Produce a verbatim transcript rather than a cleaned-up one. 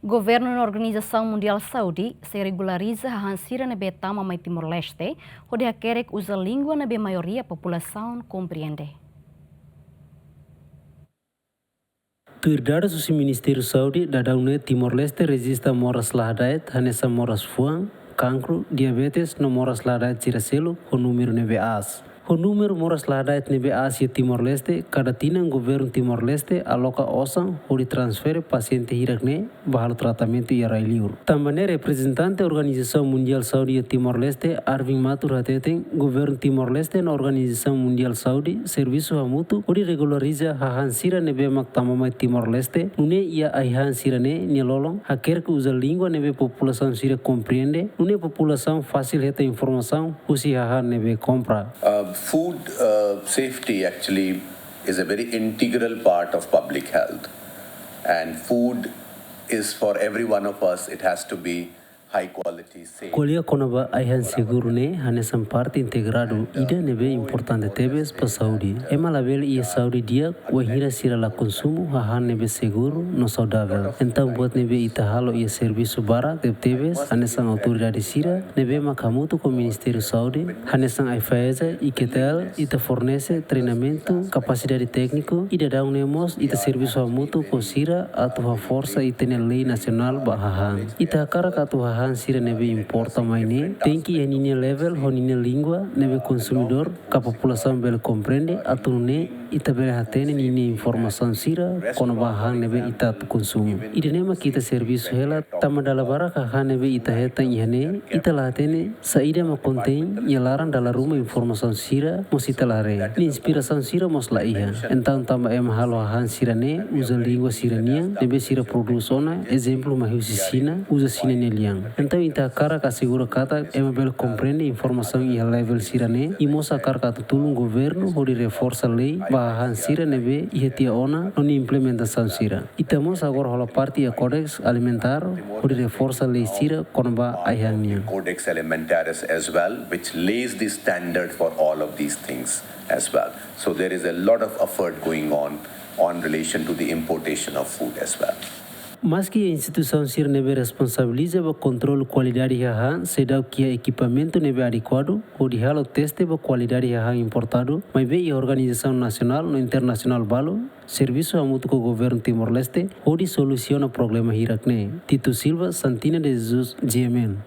Governu no Organizasaun Mundiál Saúde sei regulariza hahán sira ne'ebé tama mai Timor-Leste, hodi hakerek uza língua ne'ebé maioria populasaun komprende. Tuir dadus husi Ministériu Saúde, daudaun ne'e Timor-Leste rejista moras la hada'et, hanesan moras fuan, kankru, diabetes, no moras la hada'et sira seluk, ho númeru ne'ebé aas. Ho númeru moras la hada'et ne'ebé aas iha Timor-Leste, kada tinan governu Timor-Leste aloka osan hodi transfere pasiente hirak-ne'e ba halo tratamentu iha rai-liur. Tanba ne'e reprezentante Organizasaun Mundiál Saúde iha Timor-Leste, Arvin Matur hateten, governu Timor-Leste no Organizasaun Mundiál Saúde servisu hamutuk hodi regulariza hahán sira ne'ebé mak tama mai Timor-Leste, nune'e iha ai-han sira-ne'e nia lolon hakerek uza língua ne'ebé populasaun sira komprende, nune'e populasaun fasil hetan informasaun husi hahán ne'ebé kompra. Uh, food uh, safety actually is a very integral part of public health, and food is for every one of us, it has to be high quality, safe. Ko'alia kona-ba ai-han seguru ne'e hanesan parte integradu ida ne'ebé importante tebes ba saúde. Ema labele iha saúde di'ak wainhira sira la konsumu hahán ne'ebé seguru no saudavel. Entaun buat ne'ebé ita halo iha servisu barak tebetebes hanesan autoridade sira ne'ebé mak hamutuk ho Ministériu Saúde, hanesan AIFAESA, IQTL, ita fornese treinamentu, kapasidade tékniku, i daudaun ne'e mós ita servisu hamutuk ho sira atu haforsa ita-nia lei nasionál ba hahán. Ita hakarak atu hahán sira ne'ebé importa mai ne'e tenke iha ninia level ho ninia língua ne'ebé konsumidór ka populasaun bele komprende, atu nune'e ita bele hatene ninia informasaun sira kona-ba hahán ne'ebé ita atu konsumu. Ida-ne'e mak ita servisu hela, tanba dala barak hahán ne'ebé ita hetan iha ne'e, ita la hatene saida mak kontein nia laran, dala ruma informasaun sira mós ita la haree. Nia inspirasaun sira mós la iha. Entaun tanba ema halo hahán sira-ne'e uza língua sira-nian ne'ebé sira prodús ona, ezemplu mai husi Xina, uza Xina nia lian. Entaun ita hakarak asegura katak ema bele komprende informasaun iha level sira-ne'e, i mós hakarak atu tulun governu hodi reforsa lei ba hahán sira ne'ebé iha tiha ona no nia implementasaun sira. Ita mós agora hola parte iha Codex Alimentar hodi reforsa lei sira kona-ba ai-han nian. Codex Alimentarius as well, which lays the standard for all of these things as well. So there is a lot of effort going on on relation to the importation of food as well. Maski instituisaun sira ne'ebé responsabiliza ba kontrolu kualidade hahán seidauk iha ekipamentu ne'ebé adekuadu hodi halo teste ba kualidade hahán importadu, maibé iha organizasaun nasionál no internasionál balu servisu hamutuk ho governu Timor-Leste hodi solusiona problema hirak-ne'e. Tito Silva, Santina de Jesus, G M N.